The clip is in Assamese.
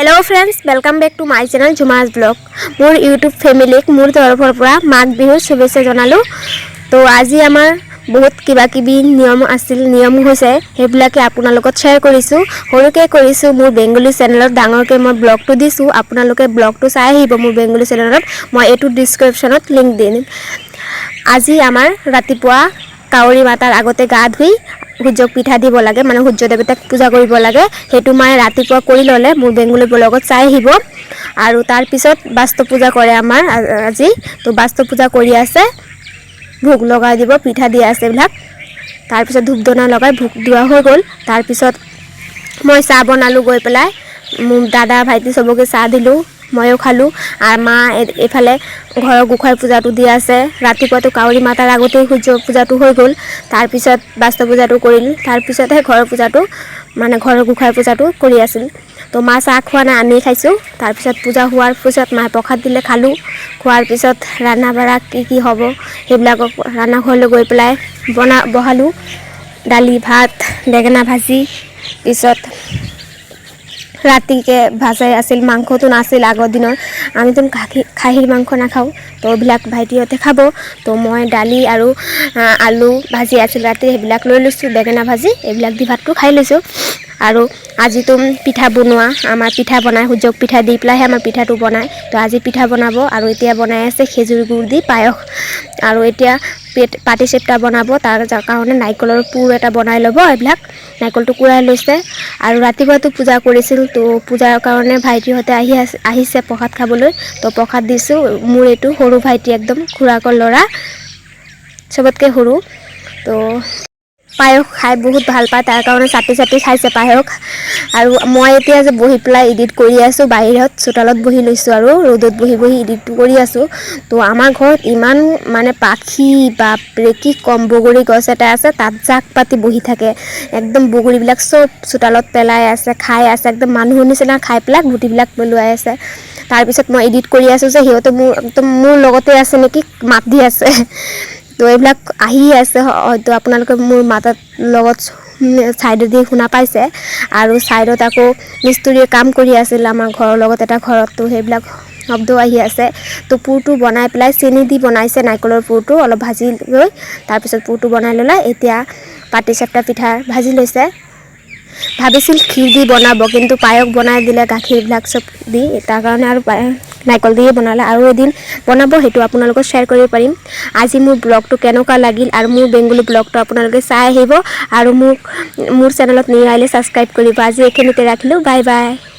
Hello friends, welcome back to my channel Jhuma's Vlog। মোৰ ইউটিউব ফেমিলিক মোৰ তৰফৰ পৰা মাঘ বিহুৰ শুভেচ্ছা জনালোঁ। তো আজি আমাৰ বহুত কিবা কিবি নিয়ম আছিল, নিয়ম হৈছে, সেইবিলাকে আপোনালোকত শ্বেয়াৰ কৰিছোঁ। সৰুকৈ কৰিছোঁ মোৰ বেংগলী চেনেলত, ডাঙৰকৈ মই ব্লগটো দিছোঁ। আপোনালোকে ব্লগটো চাই আহিব মোৰ বেংগলী চেনেলত। মই এইটো ডিছক্ৰিপশ্যনত লিংক দিম। আজি আমাৰ ৰাতিপুৱা কাউৰী মাতাৰ আগতে গা ধুই সূৰ্যক পিঠা দিব লাগে, মানে সূৰ্য দেৱতাক পূজা কৰিব লাগে। সেইটো মায়ে ৰাতিপুৱা কৰি ল'লে। মোৰ বেংগলী ব্লগত চাই আহিব। আৰু তাৰপিছত বাস্তু পূজা কৰে আমাৰ আজি। তো বাস্তু পূজা কৰি আছে, ভোগ লগাই দিব, পিঠা দিয়া আছে এইবিলাক। তাৰপিছত ধূপ ধূনা লগাই ভোগ দিয়া হৈ গ'ল। তাৰপিছত মই চাহ বনালোঁ গৈ পেলাই। মোৰ দাদা, ভাইটি চবকে চাহ দিলোঁ, ময়ো খালোঁ। আৰু মা এইফালে ঘৰৰ গোঁসাই পূজাটো দি আছে। ৰাতিপুৱাটো কাউৰী মাতাৰ আগতেই সূৰ্য পূজাটো হৈ গ'ল। তাৰপিছত বাস্তু পূজাটো কৰিল, তাৰপিছতহে ঘৰৰ পূজাটো, মানে ঘৰৰ গোঁসাই পূজাটো কৰি আছিল। তো মা চাহ খোৱা নাই, আমি খাইছোঁ। তাৰপিছত পূজা হোৱাৰ পিছত মায়ে প্ৰসাদ দিলে, খালোঁ। খোৱাৰ পিছত ৰন্ধা বঢ়া কি কি হ'ব সেইবিলাকক ৰান্না ঘৰলৈ গৈ পেলাই বনা বহালোঁ। দালি, ভাত, বেঙেনা ভাজি, পিছত ৰাতিকে ভাজাই আছিল। মাংসটো নাছিল আগৰ দিনৰ। আমিতো খাহীৰ মাংস নাখাওঁ, তো এইবিলাক ভাইটিহঁতে খাব। তো মই দালি আৰু আলু ভাজি আছিল ৰাতি, সেইবিলাক লৈ লৈছোঁ, বেঙেনা ভাজি, এইবিলাক দি ভাতটো খাই লৈছোঁ। আৰু আজিতো পিঠা বনোৱা, আমাৰ পিঠা বনায়, সূৰ্যক পিঠা দি পেলাইহে আমাৰ পিঠাটো বনায়। তো আজি পিঠা বনাব আৰু এতিয়া বনাই আছে খেজুৰ গুড় দি পায়স। আৰু এতিয়া পেট পাটি চেপটা বনাব, তাৰ কাৰণে নাৰিকলৰ পুৰ এটা বনাই ল'ব। এইবিলাক নাৰিকলটো কুৰাই লৈছে। আৰু ৰাতিপুৱাতো পূজা কৰিছিল, তো পূজাৰ কাৰণে ভাইটিহঁতে আহি আছে, আহিছে প্ৰসাদ খাবলৈ। তো প্ৰসাদ দিছোঁ। মোৰ এইটো সৰু ভাইটি, একদম খুৰাকৰ ল'ৰা, চবতকৈ সৰু। তো পায়স খাই বহুত ভাল পায়, তাৰ কাৰণে চাটি চাটি খাইছে পায়স। আৰু মই এতিয়া যে বহি পেলাই এডিট কৰি আছোঁ, বাহিৰত চোতালত বহি লৈছোঁ আৰু ৰ'দত বহি বহি এডিটটো কৰি আছোঁ। তো আমাৰ ঘৰত ইমান মানে পাখি, বাপৰে, কি কম! বগৰী গছ এটা আছে, তাত জাক পাতি বহি থাকে। একদম বগৰীবিলাক চব চোতালত পেলাই আছে, খাই আছে, একদম মানুহৰ নিচিনা খাই পেলাই গুটিবিলাক পেলোৱাই আছে। তাৰপিছত মই এডিট কৰি আছোঁ যে সিহঁতে মোৰ একদম মোৰ লগতে আছে নেকি, মাত দি আছে। তো এইবিলাক আহি আছে, হয়তো আপোনালোকে মোৰ মাতত লগত ছাইডেদি শুনা পাইছে। আৰু ছাইডত আকৌ মিস্ত্ৰীয়ে কাম কৰি আছিল আমাৰ ঘৰৰ লগত এটা ঘৰত, তো সেইবিলাক শব্দও আহি আছে। তো পুৰটো বনাই পেলাই চেনি দি বনাইছে নাৰিকলৰ পুৰটো, অলপ ভাজি লৈ তাৰপিছত পুৰটো বনাই ল'লে। এতিয়া পাটি চেপটা পিঠা ভাজি লৈছে। ভাবিছিল ক্ষীৰ দি বনাব, কিন্তু পায়স বনাই দিলে গাখীৰবিলাক চব দি, তাৰ কাৰণে আৰু নাৰিকল দিয়ে বনালে। আৰু এদিন বনাব, সেইটো আপোনালোকক শ্বেয়াৰ কৰিব পাৰিম। আজি মোৰ ব্লগটো কেনেকুৱা লাগিল আৰু মোৰ বেংগলী ব্লগটো আপোনালোকে চাই আহিব আৰু মোক মোৰ চেনেলত নিউ আহিলে ছাবস্ক্ৰাইব কৰিব। আজি এইখিনিতে ৰাখিলোঁ। Bye bye.